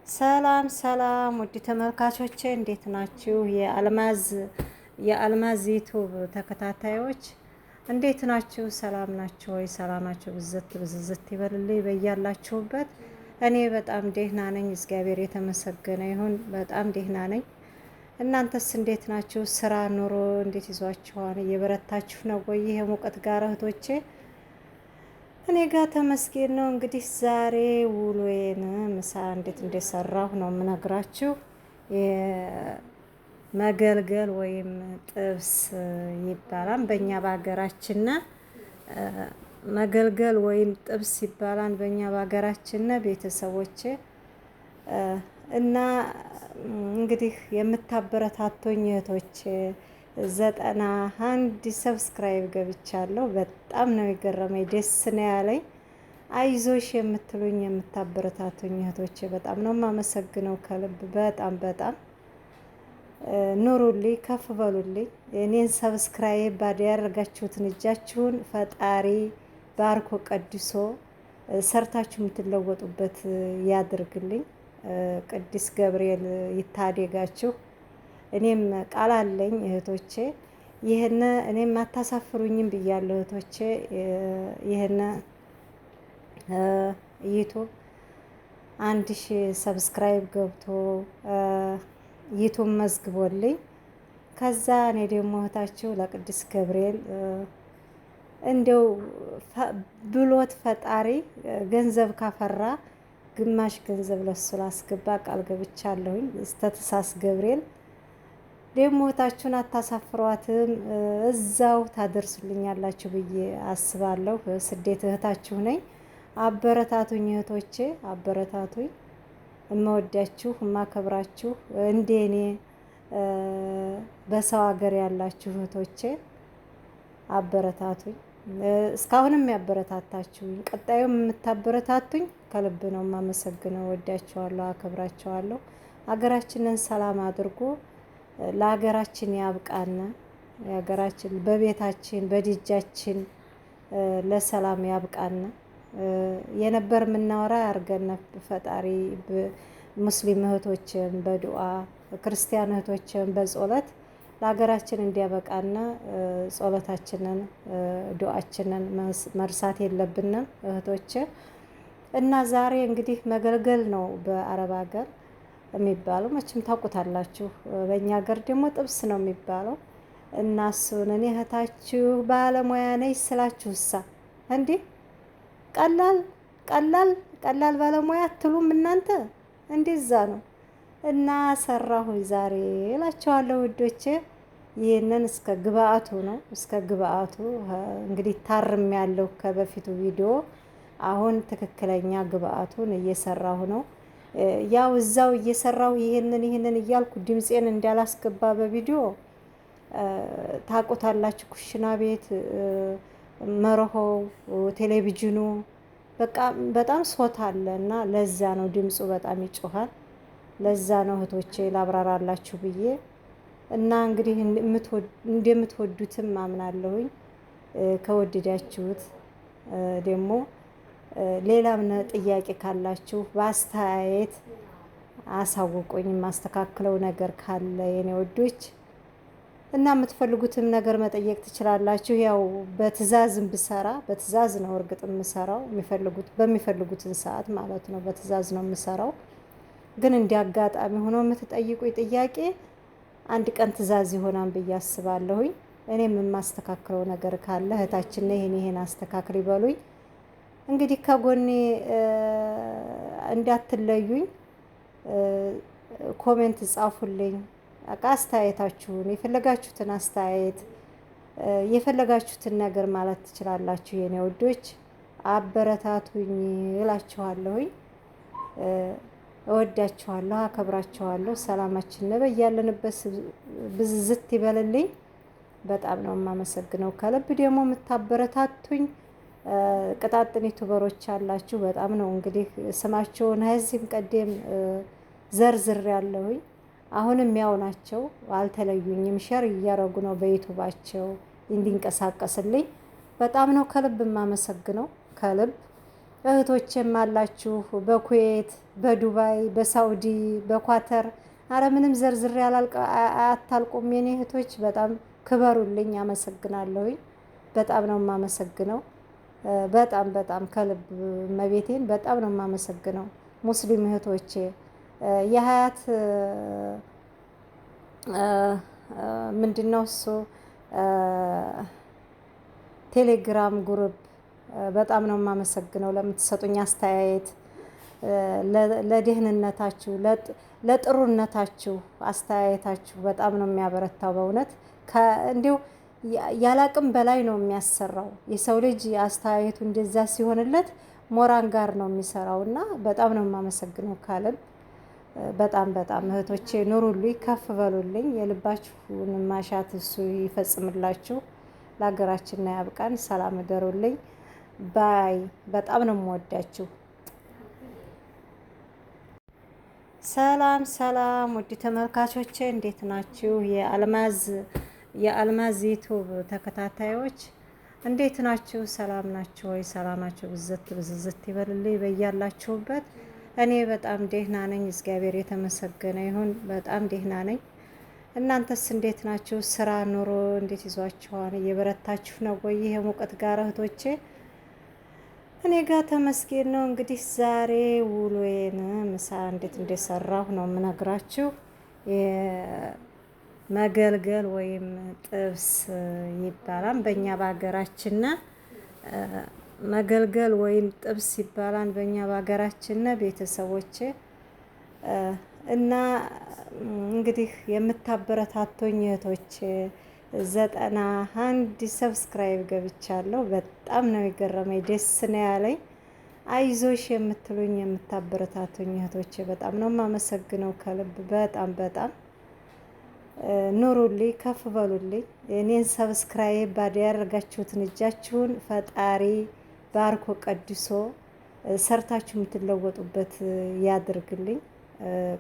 ሰላም ሰላም፣ ውድ ተመልካቾቼ እንዴት ናችሁ? የአልማዝ ዩቱብ ተከታታዮች እንዴት ናችሁ? ሰላም ናችሁ ወይ? ሰላማችሁ ብዝት ብዝዝት ይበልልኝ በያላችሁበት። እኔ በጣም ደህና ነኝ፣ እግዚአብሔር የተመሰገነ ይሁን። በጣም ደህና ነኝ። እናንተስ እንዴት ናችሁ? ስራ ኑሮ እንዴት ይዟችኋል? እየበረታችሁ ነው ወይ? ይሄ ሙቀት ጋር እህቶቼ እኔ ጋር ተመስገን ነው። እንግዲህ ዛሬ ውሎዬን ምሳ እንዴት እንደሰራሁ ነው የምነግራችሁ። መገልገል ወይም ጥብስ ይባላል በእኛ በሀገራችን። መገልገል ወይም ጥብስ ይባላል በእኛ በሀገራችን ቤተሰቦቼ። እና እንግዲህ የምታበረታቱኝ እህቶቼ 91 subscribe ገብቻለሁ። በጣም ነው የገረመኝ፣ ደስ ነው ያለኝ። አይዞሽ የምትሉኝ የምታበረታቱኝ እህቶቼ በጣም ነው የማመሰግነው ከልብ በጣም በጣም ኑሩልኝ፣ ከፍ በሉልኝ። እኔን subscribe ያደረጋችሁትን እጃችሁን ፈጣሪ ባርኮ ቀድሶ ሰርታችሁ የምትለወጡበት ያድርግልኝ። ቅዱስ ገብርኤል ይታደጋችሁ። እኔም ቃል አለኝ እህቶቼ፣ ይህን እኔም አታሳፍሩኝም ብያለሁ እህቶቼ። ይህን ዩቱብ 1000 subscribe ገብቶ ዩቱብ መዝግቦልኝ ከዛ እኔ ደግሞ እህታችሁ ለቅዱስ ገብርኤል እንደው ብሎት ፈጣሪ ገንዘብ ካፈራ ግማሽ ገንዘብ ለሱ ላስገባ ቃል ገብቻለሁኝ። እስከ ታኅሳስ ገብርኤል ደግሞ እህታችሁን አታሳፍሯትም፣ እዛው ታደርሱልኛላችሁ ብዬ አስባለሁ። ስደት እህታችሁ ነኝ። አበረታቱኝ እህቶቼ፣ አበረታቱኝ። እመወዳችሁ እማከብራችሁ እንደ እኔ በሰው ሀገር ያላችሁ እህቶቼ አበረታቱኝ። እስካሁንም ያበረታታችሁኝ፣ ቀጣዩም የምታበረታቱኝ ከልብ ነው የማመሰግነው። ወዳችኋለሁ፣ አከብራችኋለሁ። ሀገራችንን ሰላም አድርጎ ለሀገራችን ያብቃን። የሀገራችን በቤታችን በድጃችን ለሰላም ያብቃን። የነበር የምናወራ ያርገን ፈጣሪ። ሙስሊም እህቶችን በዱዓ፣ ክርስቲያን እህቶችን በጸሎት ለሀገራችን እንዲያበቃና ጸሎታችንን ዱዓችንን መርሳት የለብንም እህቶች። እና ዛሬ እንግዲህ መገልገል ነው በአረብ ሀገር የሚባለው፣ መቼም ታውቁታላችሁ። በእኛ ሀገር ደግሞ ጥብስ ነው የሚባለው። እና እሱን እኔ እህታችሁ ባለሙያ ነኝ ስላችሁሳ እንዴ ቀላል ቀላል ቀላል ባለሙያ አትሉም እናንተ? እንደዛ ነው። እና ሰራሁ ዛሬ እላችኋለሁ ውዶቼ። ይህንን እስከ ግብአቱ ነው፣ እስከ ግብአቱ እንግዲህ ታርም ያለው ከበፊቱ ቪዲዮ አሁን ትክክለኛ ግብአቱን እየሰራሁ ነው። ያው እዛው እየሰራሁ ይህንን ይህንን እያልኩ ድምፄን እንዳላስገባ በቪዲዮ ታውቁታላችሁ። ኩሽና ቤት መርሆው ቴሌቪዥኑ በቃ በጣም ሶት አለ እና ለዛ ነው ድምፁ በጣም ይጮሃል። ለዛ ነው እህቶቼ ላብራራላችሁ ብዬ። እና እንግዲህ እንደምትወዱትም አምናለሁኝ። ከወደዳችሁት ደግሞ ሌላም ጥያቄ ካላችሁ በአስተያየት አሳውቁኝ። የማስተካክለው ነገር ካለ የኔ ወዶች እና የምትፈልጉትም ነገር መጠየቅ ትችላላችሁ። ያው በትዕዛዝም ብሰራ በትዕዛዝ ነው እርግጥ የምሰራው፣ የሚፈልጉት በሚፈልጉትን ሰዓት ማለት ነው በትዕዛዝ ነው የምሰራው። ግን እንደ አጋጣሚ ሆኖ የምትጠይቁኝ ጥያቄ አንድ ቀን ትዕዛዝ ይሆናል ብዬ አስባለሁኝ። እኔም የማስተካክለው ነገር ካለ እህታችን ይሄን ይሄን አስተካክል ይበሉኝ። እንግዲህ ከጎኔ እንዳትለዩኝ፣ comment ጻፉልኝ። አስተያየታችሁን የፈለጋችሁትን አስተያየት የፈለጋችሁትን ነገር ማለት ትችላላችሁ። የኔ ውዶች አበረታቱኝ እላችኋለሁኝ። እወዳችኋለሁ፣ አከብራችኋለሁ። ሰላማችን በያለንበት ብዝዝት ይበልልኝ። በጣም ነው የማመሰግነው። ከልብ ደግሞ የምታበረታቱኝ ቅጣጥን ዩቱበሮች አላችሁ። በጣም ነው እንግዲህ ስማቸውን ከዚህም ቀደም ዘርዝር ያለሁኝ አሁንም ያው ናቸው፣ አልተለዩኝም። share እያረጉ ነው በዩቱባቸው እንዲንቀሳቀስልኝ። በጣም ነው ከልብ የማመሰግነው ከልብ። እህቶቼም አላችሁ በኩዌት፣ በዱባይ፣ በሳውዲ፣ በኳተር፣ አረ ምንም ዘርዝሬ አታልቁም። የኔ እህቶች በጣም ክበሩልኝ። አመሰግናለሁኝ። በጣም ነው የማመሰግነው። በጣም በጣም ከልብ መቤቴን በጣም ነው የማመሰግነው። ሙስሊም እህቶቼ የሀያት ምንድን ነው እሱ ቴሌግራም group በጣም ነው የማመሰግነው ለምትሰጡኝ አስተያየት፣ ለደህንነታችሁ፣ ለጥሩነታችሁ አስተያየታችሁ በጣም ነው የሚያበረታው። በእውነት እንዲሁ ያላቅም በላይ ነው የሚያሰራው። የሰው ልጅ አስተያየቱ እንደዛ ሲሆንለት ሞራን ጋር ነው የሚሰራው እና በጣም ነው የማመሰግነው ካለም በጣም በጣም እህቶቼ ኑሩልኝ፣ ከፍ በሉልኝ። የልባችሁን ማሻት እሱ ይፈጽምላችሁ። ለሀገራችን ያብቃን። ሰላም እደሩልኝ። Bye። በጣም ነው የምወዳችሁ። ሰላም ሰላም፣ ውድ ተመልካቾቼ እንዴት ናችሁ? የአልማዝ ዩቱብ ተከታታዮች እንዴት ናችሁ? ሰላም ናችሁ ወይ? ሰላማችሁ ብዝት ብዝዝት ይበልልኝ በያላችሁበት። እኔ በጣም ደህና ነኝ፣ እግዚአብሔር የተመሰገነ ይሁን። በጣም ደህና ነኝ። እናንተስ እንዴት ናችሁ? ስራ ኑሮ እንዴት ይዟችኋል? እየበረታችሁ ነው ወይ? ይሄ ሙቀት ጋር እህቶቼ እኔ ጋር ተመስገን ነው። እንግዲህ ዛሬ ውሎዬን ምሳ እንዴት እንደሰራሁ ነው የምነግራችሁ። መገልገል ወይም ጥብስ ይባላል በእኛ በሀገራችን። መገልገል ወይም ጥብስ ይባላል በእኛ በሀገራችን ቤተሰቦቼ። እና እንግዲህ የምታበረታቱኝ እህቶቼ 91 subscribe ገብቻለሁ። በጣም ነው የገረመኝ፣ ደስ ነው ያለኝ። አይዞሽ የምትሉኝ የምታበረታቱኝ እህቶቼ በጣም ነው የማመሰግነው ከልብ በጣም በጣም ኑሩልኝ፣ ከፍ በሉልኝ። እኔን subscribe ባደረጋችሁትን እጃችሁን ፈጣሪ ባርኮ ቀድሶ ሰርታችሁ የምትለወጡበት ያድርግልኝ።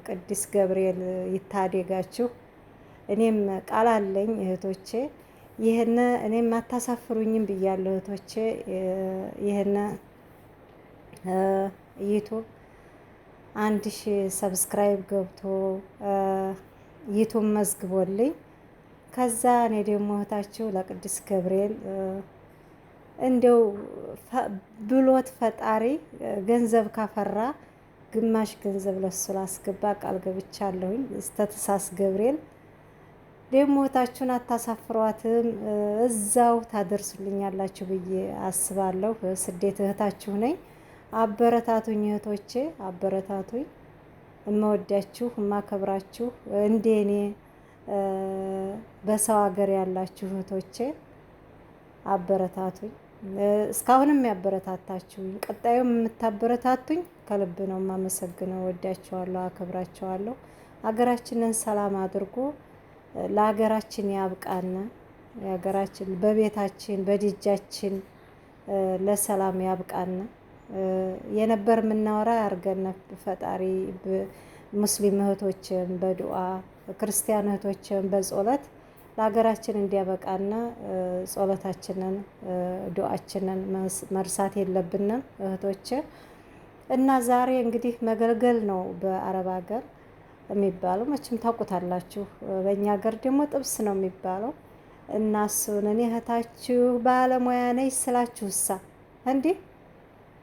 ቅዱስ ገብርኤል ይታደጋችሁ። እኔም ቃል አለኝ እህቶቼ፣ ይህን እኔም አታሳፍሩኝም ብያለሁ እህቶቼ። ይህን ዩቱብ 1000 subscribe ገብቶ ዩቱብ መዝግቦልኝ ከዛ እኔ ደግሞ እህታችሁ ለቅዱስ ገብርኤል እንደው ብሎት ፈጣሪ ገንዘብ ካፈራ ግማሽ ገንዘብ ለሱ ላስገባ ቃል ገብቻለሁኝ። እስከ ታኅሳስ ገብርኤል ደግሞ እህታችሁን አታሳፍሯትም፣ እዛው ታደርሱልኛላችሁ ብዬ አስባለሁ። ስደት እህታችሁ ነኝ። አበረታቱኝ እህቶቼ፣ አበረታቱኝ። እመወዳችሁ እማከብራችሁ እንደ እኔ በሰው ሀገር ያላችሁ እህቶቼ አበረታቱኝ። እስካሁንም ያበረታታችሁኝ ቀጣዩም የምታበረታቱኝ ከልብ ነው የማመሰግነው። ወዳችኋለሁ፣ አከብራችኋለሁ። ሀገራችንን ሰላም አድርጎ ለሀገራችን ያብቃን። የሀገራችን በቤታችን በደጃችን ለሰላም ያብቃን። የነበር የምናወራ ያርገን ፈጣሪ። ሙስሊም እህቶችም በዱዓ ክርስቲያን እህቶችም በጸሎት ለሀገራችን እንዲያበቃና ጸሎታችንን ዱዓችንን መርሳት የለብንም እህቶች። እና ዛሬ እንግዲህ መገልገል ነው በአረብ ሀገር የሚባለው መቼም ታውቁታላችሁ። በእኛ ሀገር ደግሞ ጥብስ ነው የሚባለው። እና እሱን እኔ እህታችሁ ባለሙያ ነኝ ስላችሁሳ እንዴ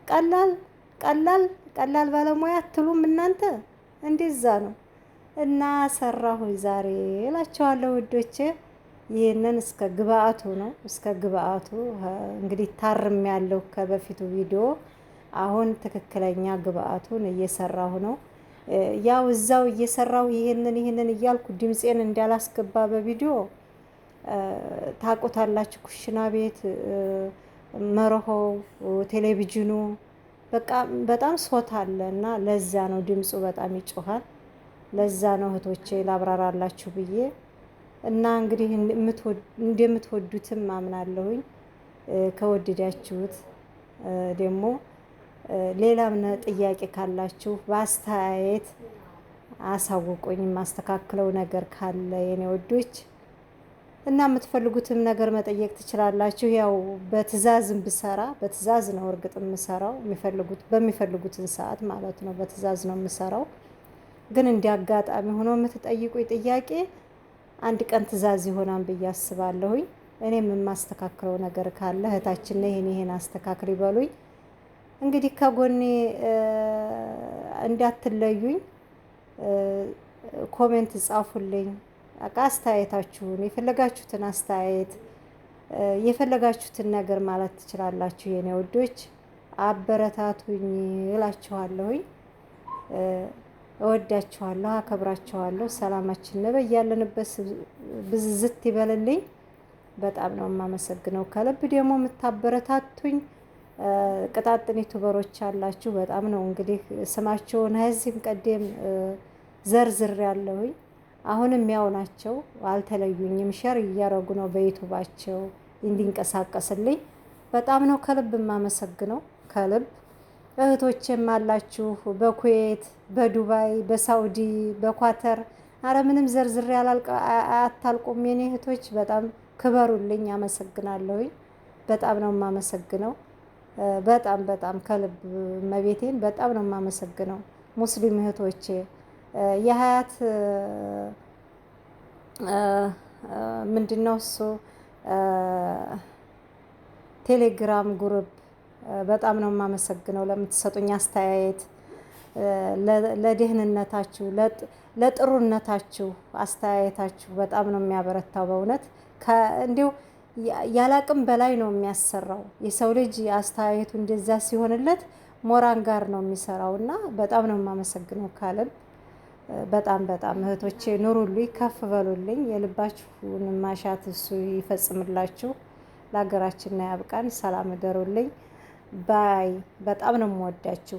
ቀላል ቀላል ቀላል ባለሙያ አትሉም እናንተ? እንደዛ ነው። እና ሰራሁ ዛሬ እላችኋለሁ ውዶቼ። ይህንን እስከ ግብአቱ ነው እስከ ግብአቱ እንግዲህ ታርም ያለው ከበፊቱ ቪዲዮ አሁን ትክክለኛ ግብአቱን እየሰራሁ ነው። ያው እዛው እየሰራሁ ይህንን ይህንን እያልኩ ድምፄን እንዳላስገባ በቪዲዮ ታውቁታላችሁ። ኩሽና ቤት መርሆው፣ ቴሌቪዥኑ በቃ በጣም ሶት አለ እና ለዛ ነው ድምፁ በጣም ይጮሃል። ለዛ ነው እህቶቼ ላብራራላችሁ ብዬ እና እንግዲህ እንደምትወዱትም አምናለሁኝ። ከወደዳችሁት ደግሞ ሌላም ጥያቄ ካላችሁ በአስተያየት አሳውቁኝ። የማስተካክለው ነገር ካለ የኔ ወዶች እና የምትፈልጉትም ነገር መጠየቅ ትችላላችሁ። ያው በትዕዛዝም ብሰራ በትዕዛዝ ነው እርግጥ የምሰራው፣ የሚፈልጉት በሚፈልጉትን ሰዓት ማለት ነው። በትዕዛዝ ነው የምሰራው። ግን እንዲ አጋጣሚ ሆኖ የምትጠይቁኝ ጥያቄ አንድ ቀን ትዕዛዝ ይሆናል ብዬ አስባለሁኝ። እኔም የማስተካክለው ነገር ካለ እህታችን ይሄን ይሄን አስተካክል ይበሉኝ። እንግዲህ ከጎኔ እንዳትለዩኝ፣ comment ጻፉልኝ። አስተያየታችሁን፣ የፈለጋችሁትን አስተያየት፣ የፈለጋችሁትን ነገር ማለት ትችላላችሁ። የኔ ውዶች አበረታቱኝ እላችኋለሁኝ። እወዳችኋለሁ፣ አከብራችኋለሁ። ሰላማችን በያለንበት ብዝዝት ይበልልኝ። በጣም ነው የማመሰግነው። ከልብ ደግሞ የምታበረታቱኝ ቅጣጥን ዩቱበሮች አላችሁ። በጣም ነው እንግዲህ ስማቸውን ከዚህም ቀደም ዘርዝር ያለሁኝ አሁንም ያው ናቸው፣ አልተለዩኝም። Share እያረጉ ነው በዩቱባቸው እንዲንቀሳቀስልኝ። በጣም ነው ከልብ የማመሰግነው ከልብ። እህቶቼም አላችሁ በኩዌት፣ በዱባይ፣ በሳውዲ፣ በኳተር፣ አረ ምንም ዘርዝሬ አታልቁም የኔ እህቶች፣ በጣም ክበሩልኝ። አመሰግናለሁኝ። በጣም ነው የማመሰግነው። በጣም በጣም ከልብ መቤቴን በጣም ነው የማመሰግነው። ሙስሊም እህቶቼ የሀያት ምንድን ነው እሱ ቴሌግራም group በጣም ነው የማመሰግነው ለምትሰጡኝ አስተያየት፣ ለደህንነታችሁ፣ ለጥሩነታችሁ አስተያየታችሁ በጣም ነው የሚያበረታው። በእውነት እንዲሁ ያላቅም በላይ ነው የሚያሰራው። የሰው ልጅ አስተያየቱ እንደዛ ሲሆንለት ሞራን ጋር ነው የሚሰራው እና በጣም ነው የማመሰግነው ካለም በጣም በጣም እህቶቼ ኑሩልኝ፣ ከፍ በሉልኝ። የልባችሁን ማሻት እሱ ይፈጽምላችሁ። ለሀገራችን ያብቃን። ሰላም እደሩልኝ። Bye። በጣም ነው የምወዳችሁ።